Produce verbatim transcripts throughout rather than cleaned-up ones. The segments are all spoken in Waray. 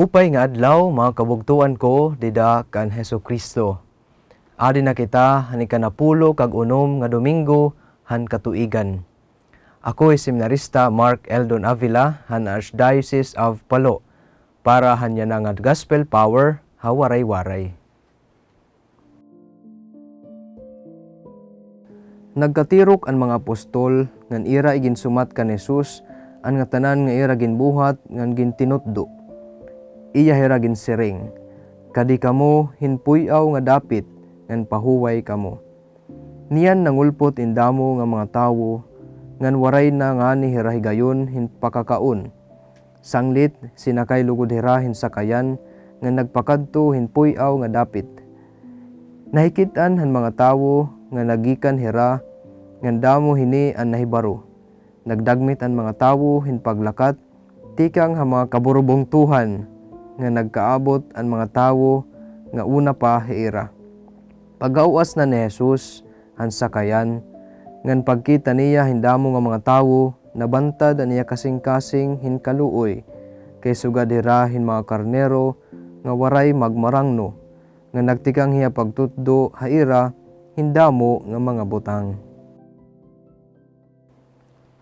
Maupay nga adlaw, mga kabugtoan ko dida kan Hesukristo. Adi na kita han ikanapulo kag unom nga Domingo han katuigan. Ako hi Seminarista Mark Eldon Avila han Archdiocese of Palo para han yana nga Gospel Power ha Waray-Waray. Nagkatirok an mga apostol ngan ira iginsumat kan Jesus an ngatanan nga ira ginbuhat ngan gintinutdo. Iya hira ginsiring, "Kadi kamo hin puy-aw nga dapit ngan pahuway kamo." Niyan nangulpot in damo nga mga tawo ngan waray na ngani hira higayon hin pakakaon. Sanglit, sinakay lugod hira hin sakayan ngan nagpakadto hin puy-aw nga dapit. Nahikit-an han mga tawo nga naggikan hira ngan damo hini an nahibaro. Nagdagmit an mga tawo hin paglakat tikang ha mga kaburubungtohan nga nagkaabot an mga tawo nga una pa ha ira. Pagawas na ni Jesus han sakayan, ngan pagkita niya hin damo nga mga tawo, nabantad an iya kasingkasing hin kaluoy, kay sugad hira hin mga karnero nga waray magmarangno, ngan nagtikang hiya pagtutdo ha ira hin damo nga mga butang.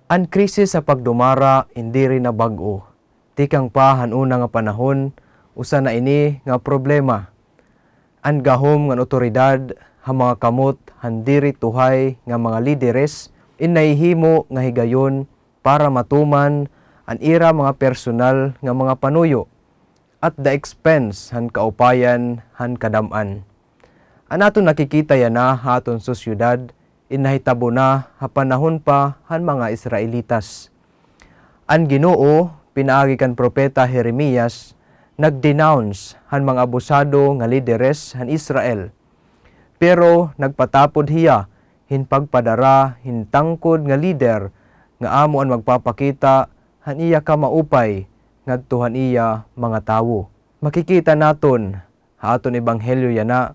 An krisis ha pagdumara in diri na bag-o. Tikang pa han una nga panahon, usa na ini nga problema. An gahom ngan awtoridad ha mga kamot han diri tuhay nga mga lideres in nahihimo nga higayon para matuman an ira mga personal nga mga panuyo at the expense han kaupayan han kadam-an. An aton nakikita yana ha aton sosyedad in nahitabo na ha panahon pa han mga Israelitas. An Ginoo, pinaagi kan propeta Jeremias, nag-denounce han mga abusado nga lideres han Israel. Pero nagpatapod hiya hin pagpadara hin tangkod nga lider nga amo an magpapakita han iya kamaupay ngadto han iya mga tawo. Makikita naton ha aton ebanghelyo yana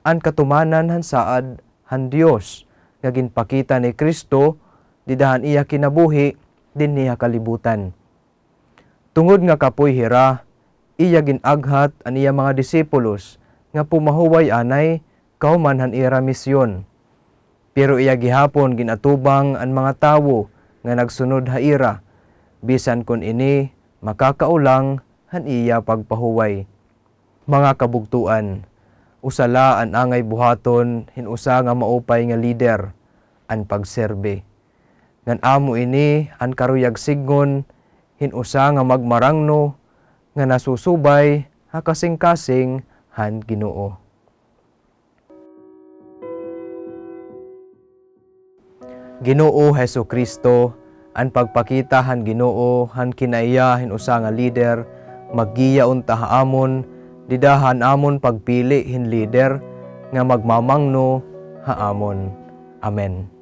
an katumanan han saad han Dios nga ginpakita ni Cristo dida han iya kinabuhi dinhi ha kalibutan. Tungod nga kapoy hira, iya gin-aghat an iya mga disipulos nga pumahuway anay kahuman han ira misyon. Pero iya gihapon gin-atubang an mga tawo nga nagsunod ha ira, bisan kon ini makakaulang han iya pagpahuway. Mga kabugtoan, usa la an angay buhaton hin usa nga maupay nga lider, an pagserbi. Ngan amo ini an karuyag sidngon hin usa nga magmarangno nga nasusubay ha kasingkasing han Ginoo. Ginoo Jesu-Cristo, an pagpakita han Ginoo han kinaiya hin usa nga lider maggiya unta ha amon dida han amon pagpili hin lider nga magmamangno ha amon. Amen.